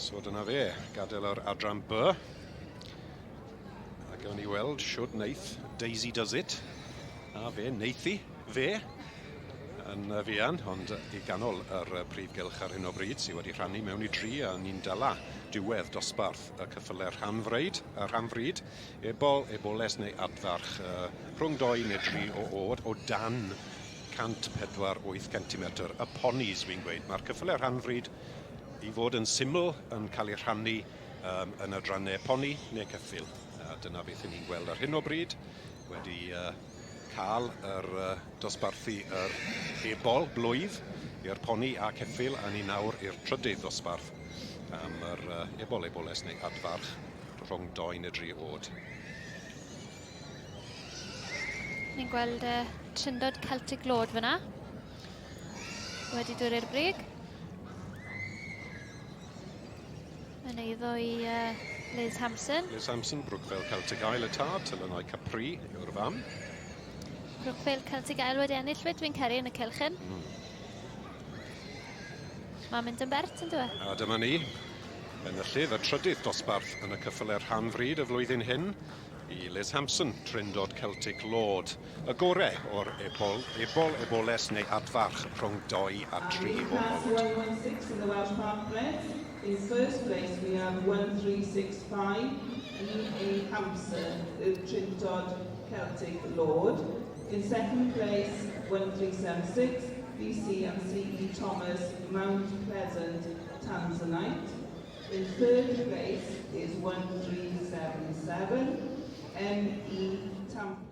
So dyna fe, gadael yr adran B. A gawn ni weld siwd wneith Daisy Does It. A fe wneith hi, fe, yn fuan, ond i ganol yr prif gylch ar hyn o bryd sydd wedi rhannu mewn i dri a ni'n dala diwedd dosbarth y cyffyle rhanfreid, y rhanfryd, ebol, eboles neu adfarch, rhwng doi neu dri o ôd o dan 148 centimetr. Y ponis fi'n gweud. Mae'r cyffyle rhanfryd i fod yn syml yn cael eu rhannu um, yn adrannau poni neu ceffyl. A dyna beth ni'n gweld ar hyn o bryd. Wedi uh, cael yr uh, dosbarthu yr ebol blwydd i'r poni a ceffyl a ni nawr i'r trydydd ddosbarth am yr uh, ebol eboles neu adfarch rhwng doi neu dri oed. Ni'n gweld uh, Trindod Celtic Lord fyna. Wedi dod i'r brig. Yn eiddo i uh, Liz Hampson. Liz Hampson, Brookvale Celtic Isle y tad, Tylynau Capri yw'r fam. Brookvale Celtic Isle wedi ennill fyd, fi'n caru yn y cylchyn. Mae'n mynd yn bert yn dweud. A dyma ni, enillydd y trydydd dosbarth yn y cyffyle rhan fryd y flwyddyn hyn i Liz Hampson, Trindod Celtic Lord. Y gore o'r ebol, ebol, eboles neu adfarch rhwng doi a tri o Class oed. 116 in the Welsh Park Press. In first place we have 1365 E.A. Hampson, the Trindod Celtic Lord. In second place 1376 B.C. and C.E. Thomas, Mount Pleasant, Tanzanite. In third place is 1377 M.E. Tampa.